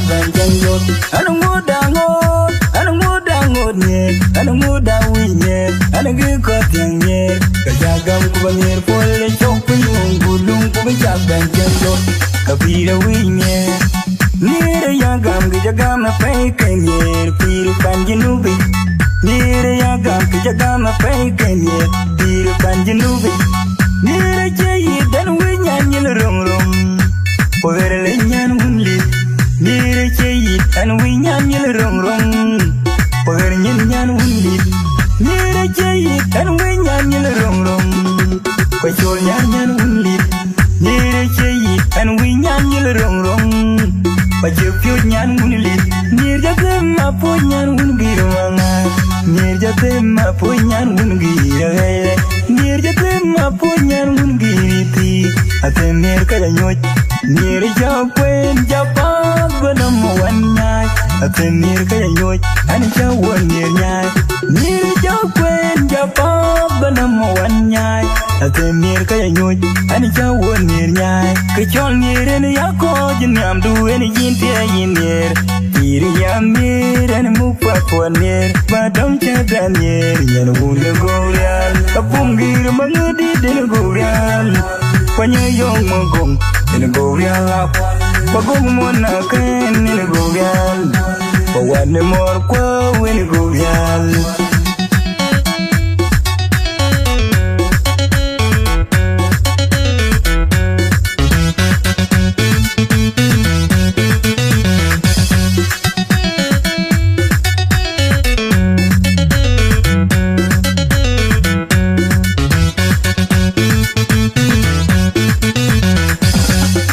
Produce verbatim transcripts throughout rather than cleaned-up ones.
Bɛ̈ny cäŋ yot, an ŋot aŋot, an ŋot aŋot nhiëër, an ŋot awïc nhiëër, an gï kɔ̈th thiäŋ nhiëër. Ka ca gam ku ba nhiëër puɔl ë cök piny wun, ku luŋ ku bï cak bɛ̈ny cäŋ yot, ka pïïr awïc nhiëër. Nhiëër ë ya gam, kë ca gam ë pɛ̈i ke nhiëër, pïïr pan Junubi. Nhiëër ë ya gam, kë ca gam ë pɛ̈i ke nhiëër, pïïr pan Junubi. Nhiëër acie yït, an wïc nyan nyil röŋ röŋ. Ku ɣer le nyan wun lit, nhiëër acie yït, an wïc nyan nyil röŋ röŋ. Ku ɣer nyin nyan wun lit, nhiëër acie yït, an wïc nyan nyil röŋ röŋ. Ku col nyan nyan wun lit, nhiëër acie yït, an wïc nyan nyil röŋ röŋ. Ku cï piöc nyan wun lit, nhiëër jɔ them apuɔ̈c nyan wun gïïr maŋa. Nhiëër jɔ them apuɔ̈c nyan wun gïïr aɣɛɛr. Nhiëër jɔ them apuɔ̈c nyan wun gïïr thii. Athem nhiëër ka jɔ nyuɔ̈c. Nhiëër jɔ kueen jɔ path bä nɔm wan nyaai. Athem nhiëër ka jɔ nyuɔ̈c. An cä wuɔn nhiëër nyaai. Nhiëër jɔ kueen jɔ path bä nɔm wan nyaai. Athem nhiëër ka jɔ nyuɔ̈c. An cä wuɔn nhiëër nyaai. Kë cɔl nhiëër en ya kɔc nhiamdu en yïn thiëëc yïn nhiëër. Pïïr ya nhiëër en muk path puɔn nhiëër. Ba dɔm cä dɛn nhiëër nyan wun ë Gogrial. Apum gïïr maŋöödït en Gogrial. Kuany ë yɔ̈ɔ̈k magöŋ en Gogrial ap. Ba gök muɔn akën en Gogrial. Ba wan ë mɔɔr kuɔ̈u en Gogrial.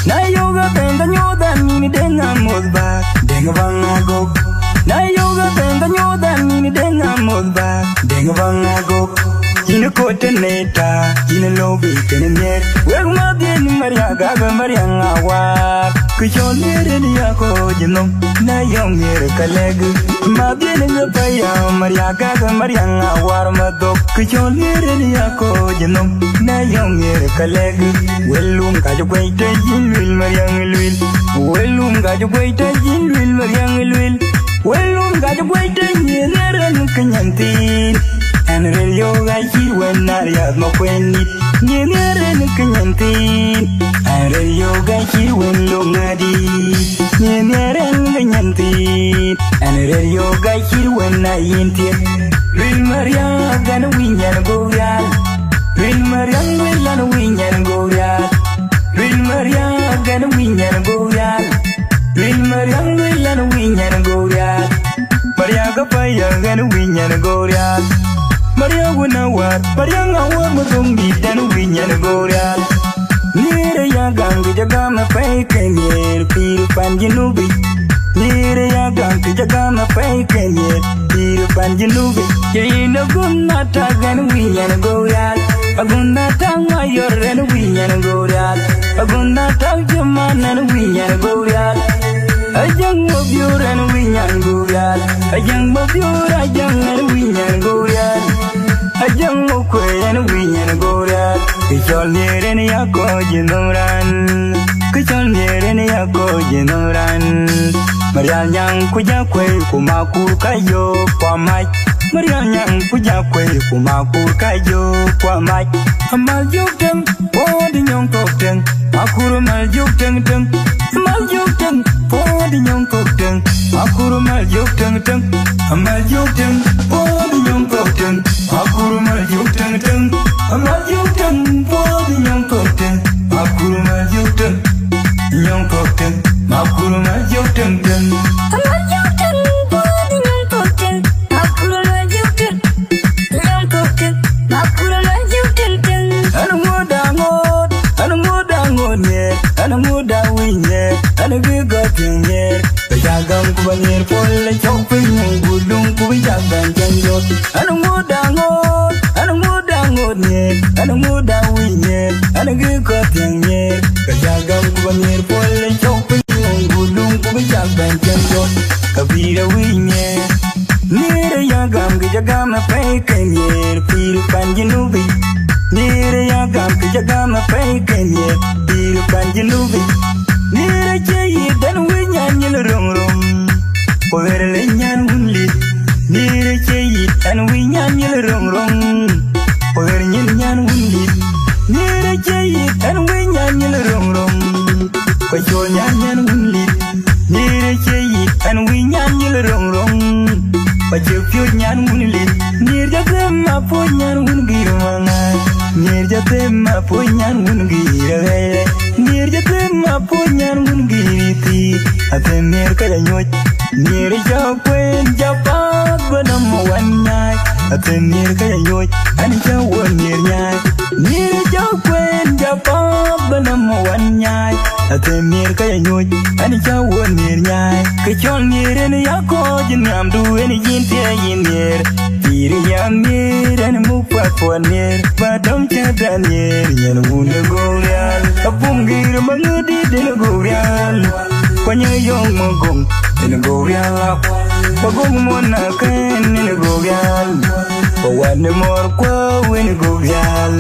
Na yök apɛn ka nyuɔɔth an nïn deŋ amoth bä, deŋ baŋ agok. Na yök apɛn ka nyuɔɔth an nïn deŋ amoth bä, deŋ baŋ agok. Yïn ë kot tënë ta, yïn ë lou bï tënë nhiëër. Wek mäthdiɛ̈n Mariaŋ gak Mariaŋ Awar. Kë cɔl nhiëër en ya kɔc ë nhom, na yɔ̈ŋ nhiëër ka lɛ̈k. Mäthdiɛ̈n ë paya Mariaŋ gak Mariaŋ Awar madhok. Kë cɔl nhiëër en ya kɔc ë nhom, na yɔ̈ŋ nhiëër ka lɛ̈k. Wël lum ka jɔ guɛc tɛ̈ yïn luil Mariaŋ luil. Wël lum ka jɔ guɛc tɛ̈ yïn luil Mariaŋ luil. Wël lum ka jɔ guɛc tɛ̈ nyin nhiëër en kë nyan thiin. Ɛn rëër yök acït wën na riäth ma kuɛn nït. Nyin nhiëër en kë nyan thiin. Ɛn rëër yök acït wën löŋ adït. Nyin nhiëër en kë nyan thiin. Ɛn rëër yök acït wën na yïn thiëth. Luil Mariaŋ gɛn wïc nyan Gogrial. Luil Mariaŋ luil an wïc nyan Gogrial. Luil Mariaŋ gɛn wïc nyan Gogrial. Luil Mariaŋ luil an wïc nyan Gogrial. Mariaŋ ka paya gɛn wïc nyan Gogrial. Mariaŋ wun Awar, Mariaŋ Awar ma thöŋ dït an wïc nyan Gogrial. Nhiëër ë ya gam kë jɔ gam apɛi ke nhiëër pïïr pan Junubi. Nhiëër ë ya gam kë jɔ gam apɛi ke nhiëër pïïr pan Junubi. Yïn agun na tak gɛn wïc nyan Gogrial. Agun na tak Mayɔr ɛn wïc nyan Gogrial. Agun na tak Jëman ɛn wïc nyan Gogrial. Ajäŋ Mabiöör ɛn wïc nyan Gogrial. Ajäŋ Mabiöör Ajäŋ ɛn wïc nyan Gogrial. Ajäŋ Makuëi ɛn wïc nyan Gogrial. Kë cɔl nhiëër en ya kɔc ë nhom raan. Kë cɔl nhiëër en ya kɔc ë nhom raan. Marial Nyaŋ ku Jakuëi ku Makur ka yök ku Amac. Marial Nyaŋ ku Jakuëi ku Makur ka yök ku Amac. Amal jök tëŋ, puɔ̈u de nyɔŋ kɔ̈k tëŋ. Makur amal jök tëŋ tëŋ. Amal jök tëŋ, puɔ̈u de nyɔŋ kɔ̈k tëŋ. Makur amal jök tëŋ tëŋ. Amal jök tëŋ, puɔ̈u de nyɔŋ kɔ̈k tëŋ. Makur amal jök tëŋ tëŋ. Amal jök tëŋ, puɔ̈u de nyɔŋ kɔ̈k tëŋ. Makur amal jök tëŋ. Nyɔŋ kɔ̈k tëŋ. Makur amal jök tëŋ tëŋ. Amal jök tëŋ, puɔ̈u de nyɔŋ kɔ̈k tëŋ. Makur amal jök tëŋ. Nyɔŋ kɔ̈k tëŋ. Makur amal jök tëŋ tëŋ. An ŋot aŋot, an ŋot aŋot nhiëër, an ŋot awïc nhiëër, an bï gɔ̈t thiëŋ nhiëër. Bï cak gam ku ba nhiëër puɔl ë cök piny wun, ku luŋ ku bï cak bɛ̈n cäŋ yot. An ŋot aŋot, an ŋot aŋot nhiëër, an ŋot awïc nhiëër, an gï kɔ̈th thiëŋ nhiëër. Bï cak gam ku ba nhiëër puɔl ë cök piny wun, ku luŋ ku bï cak bɛ̈n cäŋ yot. Ka pïïr awïc nhiëër. Nhiëër ë ya gam kë jɔ gam apɛi ke nhiëër pïïr pan Junubi. Nhiëër ë ya gam kë jɔ gam apɛi ke nhiëër pïïr pan Junubi. Nhiëër acie yït an wïc nyan nyil röŋ röŋ. An wic nyan yil roŋ roŋ, ba cï piööc nyan wun lit. Nhiër jɔ them apuɔ̈c nyan wun gïïr maŋa. Nhiër jɔ them apuɔ̈c nyan wun gïïr aɣɛɛr. Nhiër jɔ them apuɔ̈c nyan wun gïïr thii. Athem nhiër ka jɔ nyuɔ̈c. Nhiër jɔ kueen jɔ path bä nɔm wan nyaai. Athem nhiër ka jɔ nyuɔ̈c. An cä wuɔn nhiër nyaai. Nhiër jɔ kueen jɔ path bä nɔm wan nyaai. Athem nhiër ka jɔ nyuɔ̈c. An cä wuɔn nhiër nyaai. Kë cɔl nhiër en ya kɔc nhiamdu en yin thiëëc yin nhiër. Pïïr yam nhiër en muk path puɔn nhiër. Ba dɔm cä dan nhiër nyin wun ë Gogrial. Abum gïïr maŋödït en Gogrial. Kuany yɔŋ magöŋ en Gogrial. Ba gök muɔn akën en Gogrial. Ba wan ë mɔɔr kuɔ̈u en Gogrial.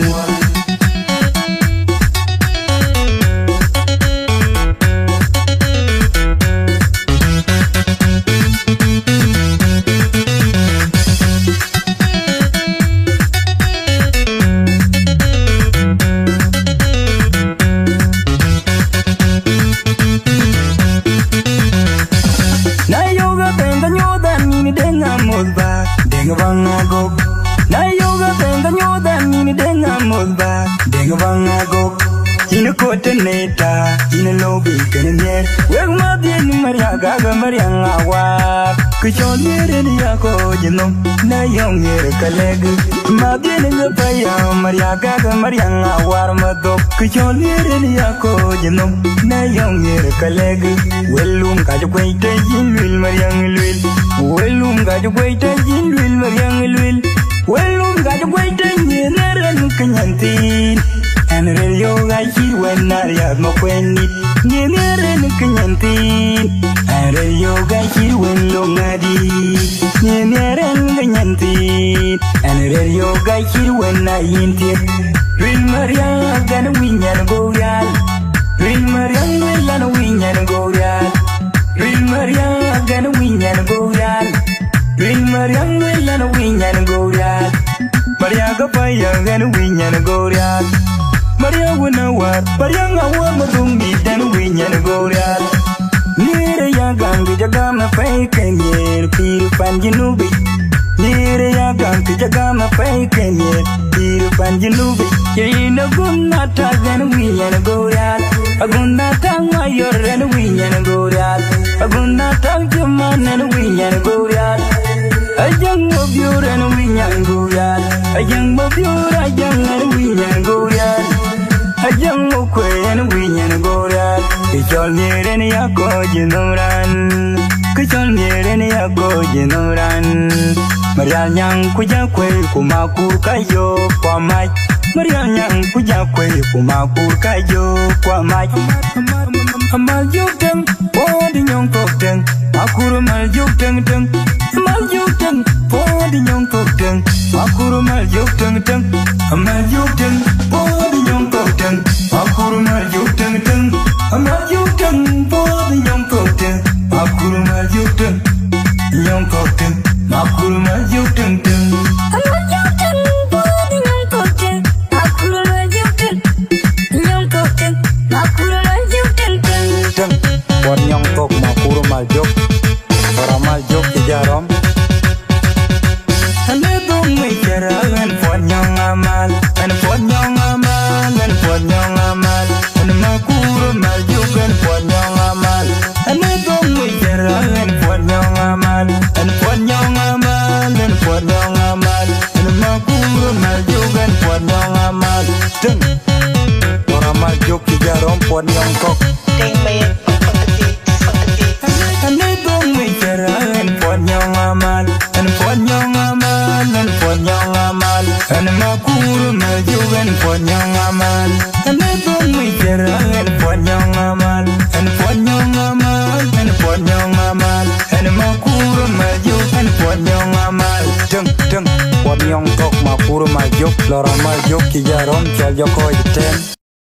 Na yök athɛn ka nyuɔɔth an nïn Deŋ Amoth Bä, Deŋ Baŋ Agok. Na yök athɛn ka nyuɔɔth an nïn Deŋ Amoth Bä, Deŋ Baŋ Agok. Yïn ë kot tënë ta, yïn ë lou bï kën nhiër. Wek madhiën Mariaŋ Gägä Mariaŋ Awar. Kë cɔl nhiër en ya kɔc ë nhom, na yɔŋ nhiër ka lɛ̈k. Madhiën ë paya Mariaŋ Gägä Mariaŋ Awar madhok. Kë cɔl nhiër en ya kɔc ë nhom, na yɔŋ nhiër ka lɛ̈k. Wël lum ka jɔ kuec të yïn luel Mariaŋ luel. Wël lum ka jɔ kuec të yïn luel Mariaŋ luel. Wël lum ka jɔ kuec të nyin ë rɛn kë nyan thiin. Ɛn rɛl yök acït wën na riäth ma kuɛn nït. Nyin ë rɛn kë nyan thiin. Ɛn rɛl yök acït wën lok ŋadï. Nyin ë rɛn kë nyan thiin. Ɛn rɛl yök acït wën na yïn thiëth. Luel Mariaŋ gɛn wic nyan Gogrial. Luel Mariaŋ luel an wic nyan Gogrial. Luel Mariaŋ gɛn wic nyan Gogrial. Luel Mariaŋ luel an wic nyan Gogrial. Mariaŋ ka paya gɛn wic nyan Gogrial. Mariaŋ wën Awar, Mariaŋ Awar madhum bï dɛn wic nyan Gogrial. Nhiër ya gam kë jɔ gam ë pɛ̈i ke nhiër pïïr pan Junubic. Nhiër ya gam kë jɔ gam ë pɛ̈i ke nhiër pïïr pan Junubic. Yïn agum na tak gɛn wic nyan Gogrial. Agum na tak Mayɔr ɛn wic nyan Gogrial. Agum na tak Juman ɛn wic nyan Gogrial. Ajaŋ Mabiöör ɛn wic nyan Gogrial. Ajaŋ Mabiöör, Ajaŋ ɛn wic nyan Gogrial. Ajaŋ Makuei ɛn wic nyan Gogrial. Kë cɔl nhiër en ya kɔc ë nhom raan. Kë cɔl nhiër en ya kɔc ë nhom raan. Marial Nyaŋ ku Jakuei ku Makur ka yök kuamac. Marial Nyaŋ ku Jakuei ku Makur ka yök kuamac. Amal jök tëŋ, puɔ̈u de nyɔŋ kɔ̈k tëŋ. Makur amal jök tëŋ tëŋ. Amal jök tëŋ, puɔ̈u de nyɔŋ kɔ̈k tëŋ. Makur amal jök tëŋ tëŋ. Amal jök tëŋ, puɔ̈u de nyɔŋ kɔ̈k tëŋ. Makur amal jök tëŋ tëŋ. Amal jök tëŋ, puɔ̈u de nyɔŋ kɔ̈k tëŋ. Makur amal jök tëŋ. Nyɔŋ kɔ̈k tëŋ. Makur amal jök tëŋ tëŋ. Amal jök tëŋ, puɔ̈u de nyɔŋ kɔ̈k tëŋ. Makur amal jök tëŋ. Nyɔŋ kɔ̈k tëŋ. Makur amal jök tëŋ tëŋ. Tëŋ. Puɔt nyɔŋ kɔ̈k Makur amal jök. Puɔt amal jök cï jɔ rɔm. Ane dhoŋ mi cera ɣɛn puɔt nyɔŋ amal. Ɣɛn puɔt nyɔŋ amal, ɣɛn puɔt nyɔŋ amal. Ɣɛn Makur amal jök ɣɛn puɔt nyɔŋ amal. Ane dhoŋ mi cera ɣɛn puɔt nyɔŋ amal. Ɣɛn puɔt nyɔŋ amal, ɣɛn puɔt nyɔŋ amal. Ɣɛn Makur amal jök ɣɛn puɔt nyɔŋ amal. Tëŋ. Puɔt amal jök cï jɔ rɔm puɔt nyɔŋ kɔ̈k. Deng Mayen on the beat, on the beat. Ane dhoŋ mi cera ɣɛn puɔt nyɔŋ amal, ɣɛn puɔt nyɔŋ amal, ɣɛn puɔt nyɔŋ amal. Ɣɛn Makur amal jök ɣɛn puɔt nyɔŋ amal. Ane dhoŋ mi cera ɣɛn puɔt nyɔŋ amal, ɣɛn puɔt nyɔŋ amal, ɣɛn puɔt nyɔŋ amal. Ɣɛn Makur amal jök ɣɛn puɔt nyɔŋ amal. Tëŋ, tëŋ, puɔt nyɔŋ kɔ̈k Makur amal jök, lɔr amal jök cï jɔ rɔm cɔl jɔ kɔc tɛ̈n.